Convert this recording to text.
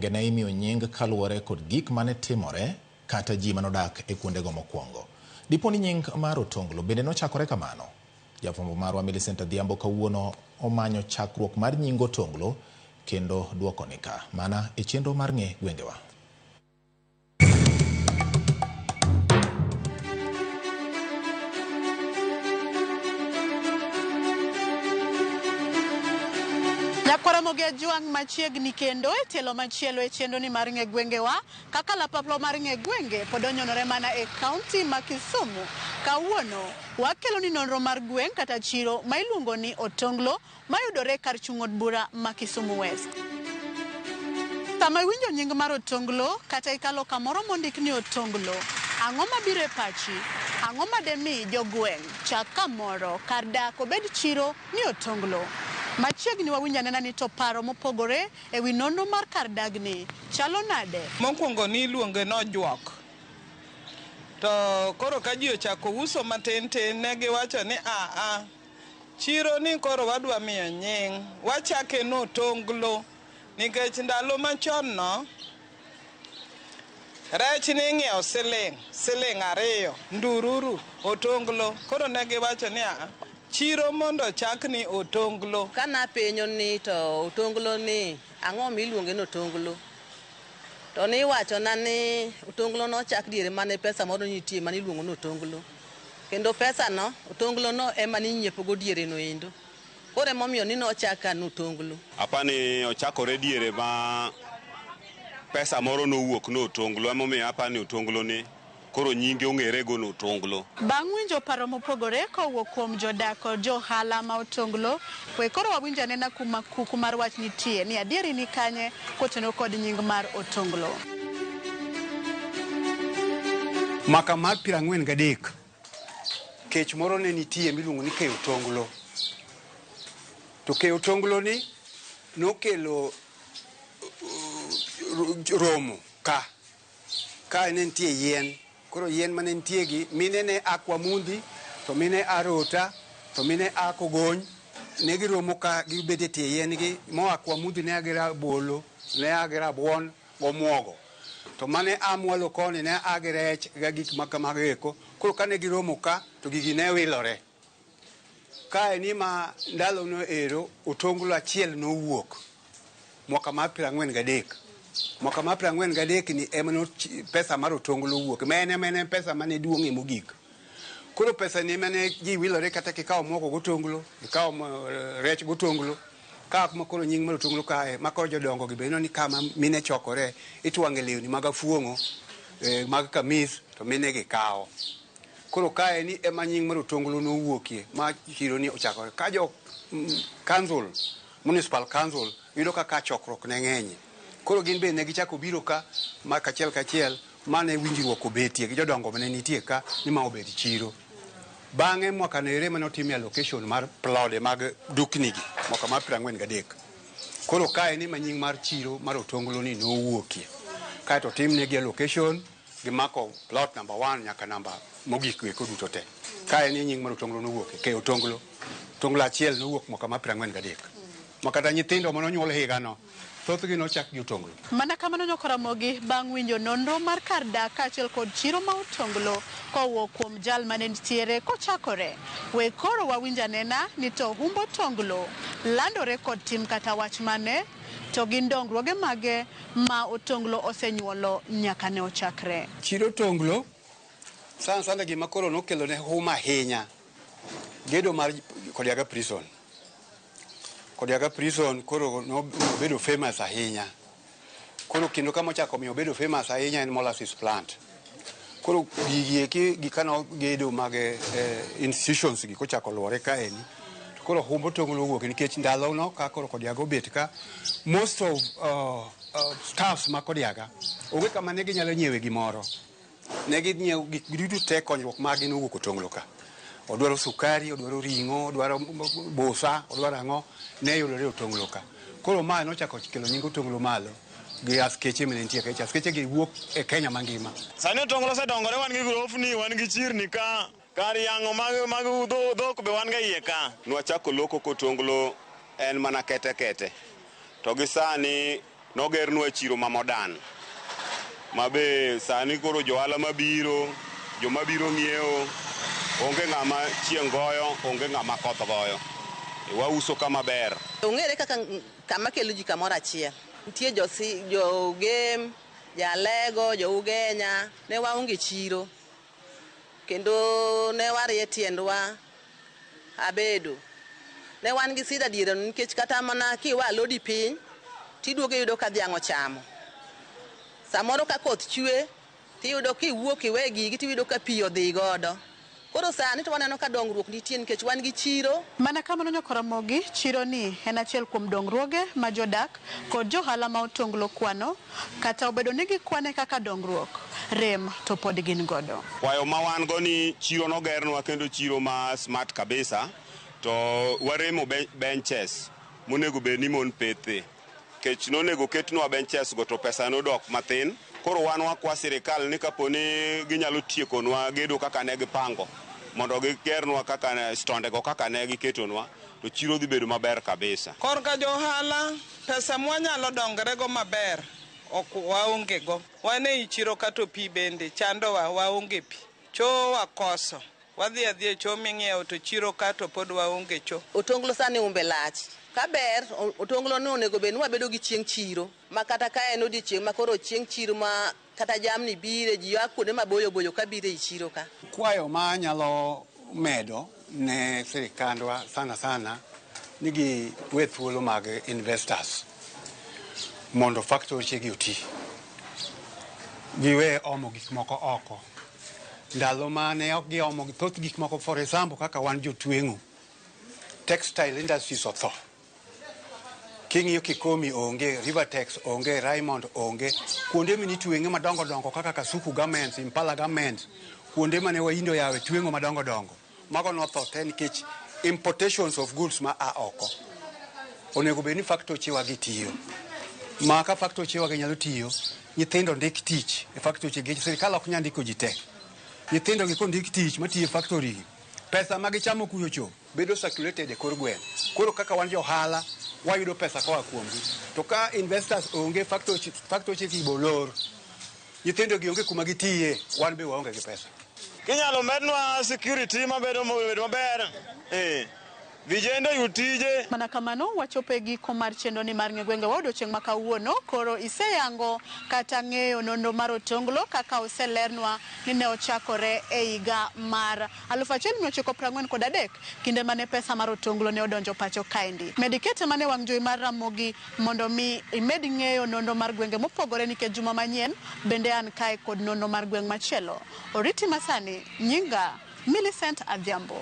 Gwenge ne imiyo nying kaluwore kod gik mane timore kata ji manodak e kuondego mokwongo. Dipo ni nying mar Otonglo bende nochakore kamano? Jafwambo marwa Millicent Adhiambo kawuono omanyo chakruok mar nying Otonglo kendo duoko ni ka. Mana e chenro mar Ng'e Gwengewa. Nyakwaramogi Ajwang' machiegni kendo e tielo machielo e chenro ni mar Ng'e Gwengewa kaka lapaplo mar Ng'e Gwenge pod onyonore mana e kaunti ma Kisumu. Kawuono wakelo ni nonro mar gweng' kata chiro ma iluongo ni Otonglo mayudore kar chung' od bura ma Kisumu West. Sama iwinjo nying mar Otonglo kata ikalo kamoro mondik ni Otonglo, ang'o mabiro e pachi? Ang'o mademi jogweng' chak kamoro kar dak obed chiro ni Otonglo? Machiegni wawinjo anena ni to paro mopogore e wi nonro mar kar dagni chalo nade? Mokwongo niluonge nojuok. To koro ka ji ochako uso matin tin ne giwacho ni aa, chiro ni koro wadwa miyo nying, wachake ni Otonglo nikech ndalo machon no rech ning'iewo siling', siling' 2, ndururu, Otonglo. Koro ne giwacho ni aa, chiro mondo ochak ni Otonglo. Kanapenjo ni to Otonglo ni ang'o miluonge ni Otonglo? To niwachona ni Otonglo nochak diere mane pesa moro nitie mane iluongo ni Otonglo. Kendo pesa no, Otonglo no ema ninyiepo go diere no endo. Koro emomiyo ni nochak ka ni Otonglo. Apani ochakore diere ma pesa moro nowuok ni Otonglo, emomiyo apani Otonglo ni koro nyinge ong'ere go ni Otonglo. Bang' winjo paro mopogore kowuok kuom jodak kod jo ohala ma Otonglo, we koro wawinj anena kuma kuku mar wach nitie ni adieri ni kanye kotenore kod nying mar Otonglo. Mwaka mar 43, kech moro ne nitie miluongo ni keyo otonglo. To keyo otonglo ni nokelo romo ka. Kae ne nitie yien. Koro yien mane nitie gi, mine ne a Kwamundi, to mine a Rota, to mine a Kogony. Ne giromo ka gibet e tie yien gi. Moa Kwamundi ne a gi rabolo, ne a gi rabuon gomuogo. To mane a mwalo koni ne a gi rech ga gik ma kamago eko. Koro kane giromo ka, to gigi ne wilore. Kae ni ma ndalono ero otonglo achiel nowuok mwaka mar 43. Mwaka mar 43 ni ema no pesa mar otonglo owuok. Ma en ema en pesa mane duong'ie mogik. Koro pesa ni ema ne ji wilore kata kikawo mogo gotonglo, ikawo rech gotonglo. Ka kuma koro nying mar otonglo kae, ma koro jodongo gi be ineno ni kama mine chokore, itwang'e lewni mag afuong'o, mag kamis, to mine gi kawo. Koro kae ni ema nying mar otonglo nowuokie ma chiro ni ochakore. Ka jo council, municipal council, yudo kaka chokruok ne ng'enye. Koro gin be ne gichako biro ka ma kachiel kachiel mane winjruok obetie gi jodongo mane nitie ka ni ma obed chiro. Bang'e mwaka no ere mane otimie allocation mar plode mag dukni gi mwaka mar 43. Koro kae ni ma nying mar chiro mar otonglo ni nowuokie. Kaeto otimnegi allocation gimako plot number 1 nyaka namba mogik weko duto te. Kae ni nying mar otonglo nowuokie, ke otonglo. Otonglo achiel nowuok mwaka mar 43. Ma kata nyithindo mane onyuol higano, thothgi nochak gi otonglo. Mana kamano Nyokoramogi bang' winjo nonro mar kar dak kaachiel kod chiro ma Otonglo kowuok kuom jal mane nitiere kochakore. We koro wawinj anena ni to humb Otonglo landore kod tim kata wach mane, to gin dongruoge mage ma Otonglo osenyuolo nyaka ne ochakre. Chiro Otonglo sana sana gima koro nokelo ne huma ahinya, gedo mar Kodiaga Prison. Kodiaga Prison koro nobedo famous ahinya. Koro kendo kama ochako miyo obedo famous ahinya en molasses plant. Koro gigi eki gi kano gedo mag institutions gi kochako luore kaeni. To koro humb Otonglo owuok nikech ndalo no ka koro Kodiaga obet ka, most of staffs ma Kodiaga onge kama ne ginyalo nyiewe gimoro. Ne ginyiewo gik duto te, konyruok margi nowuok Otonglo ka. Odwaro sukari, odwaro ring'o, odwaro busa, odwaro ang'o, ne yudore Otonglo ka. Koro mae nochako kelo nying Otonglo malo gi askeche mane nitie ka. Askeche gi wuok e Kenya mangima. Sani Otonglo osedongore, wan gi grofni, wan gi chirni ka, kar yang'o mag dhok be wan ga iye ka. Nwachako loko kotonglo en mana kete kete. To gi sani Nogernwa chiro ma modern ma be sani koro johala mabiro, joma biro ng'iewo, onge ng'ama chieng' goyo, onge ng'ama koth goyo. Wauso kama ber. Ong'ere kaka kama kelo ji kamoro achiel. Nitie jo Gem, Jalego, jo Ugenya, ne waonge chiro. Kendo ne warie tiendwa abedo. Ne wan gi sida diere nikech kata mana kiwa alodi piny, tiduogo iyudo ka dhiang' ochamo. Samoro ka koth chwe, tiyudo kiwuok iwe gigi tiyudo ka pi odhi godo. Koro sani to waneno ka dongruok nitie nikech wan gi chiro. Mana kamano nyakor Ramogi, chiro ni en achiel kuom dongruoge ma jodak kod johala ma Otonglo kwano, kata obedo ni gikwane kaka dongruok, rem to pod gin godo. Kwayo ma wan go ni chiro nogernwa kendo chiro ma smart kabisa to waremo benches monego bed ni mon pethe. Kech nonego ketnwa benches go to pesa nodok mathin. Koro wan wakwa sirikal ni kapo ni ginyalo tiekonwa gedo kaka ne gipango mondo gigernwa kaka ne stonde go kaka ne giketonwa to chiro dhi bedo maber kabisa. Korka johala, pesa mwanyalo dongre go maber ok waonge go. Wan ei chiro ka to pi bende chandowa, waonge pi. Choo wakoso. Wadhi adhiya e choo ming'iewo to chiro ka to pod waonge choo. Otonglo sani umbe lach. Ka ber, otonglo ni onego bed ni wabedo gi chieng' chiro. Ma kata ka en odiochieng' ma koro chieng' chiro ma kata jamni bire, ji a kuonde maboyo boyo ka bire ei chiro ka. Kwayo ma anyalo medo ne sirikandwa sana sana ni giwe thuolo mag investors mondo factory gi oti. Giwe omo gik moko oko. Ndalo mane ok giomo thoth gik moko, for example, kaka wan jotweng'o, textile industries otho. King'iyo Kikomi onge, Rivertex onge, Raymond onge, kuonde minitweng'e madongo dongo kaka Kasuku Garments, Impala Garments, kuonde mane waindo yawe tweng'o madongo dongo. Mago notho te nikech importations of goods ma a oko. Onego bed ni factory wa gi tiyo. Ma ka factory wa gi nyalo tiyo, nyithindo ndik tich e factory gi, sirikal ok nyal ndiko ji te. Nyithindo gi kondik tich matiyo e factory gi, pesa ma gichamo kucho cho bedo circulated e kor gweng'. Koro kaka wan jo ohala, wayudo pesa koa kuomgi. To ka investors onge, factory gi bolor. Nyithindo gi onge kuma gitiye, wan be waonge gi pesa. Kinyalo mednwa security mabedo maber. Vijende oyud tije. Mana kamano wachopo e giko mar chenro ni mar ng'e gwenge wa odiochieng' ma kawuono. Koro iseyango kata ng'eyo nonro mar Otonglo kaka oselernwa ni ne ochakore e higa mar 1943, kinde mane pesa mar Otonglo ne odonjo pacho kaendi. Med ikete mane wang' jowi mar Ramogi mondo mi imed ng'eyo nonro mar gwenge mopogore, nikech juma manyien bende an kae kod nonro mar gweng' machielo. Oriti masani, nyinga Millicent Adhiambo.